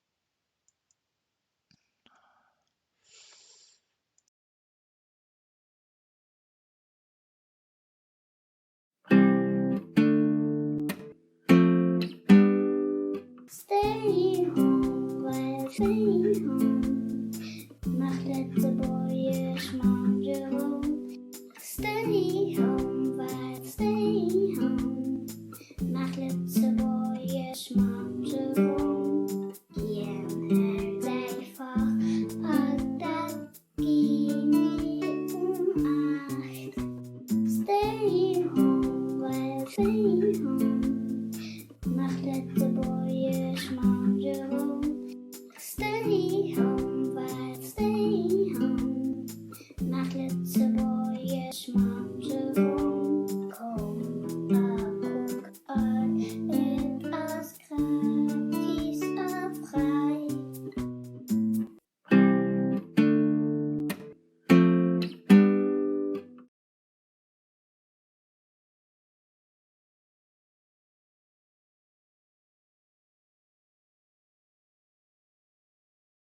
Stay home, well stay home Mach Lëtzebuergesch mam Jérôme Stay home, well stay home. Stay home, Maach Lëtzebuergesch mam Jérôme. Stay home, well stay home, Maach Lëtzebuergesch mam Jérôme.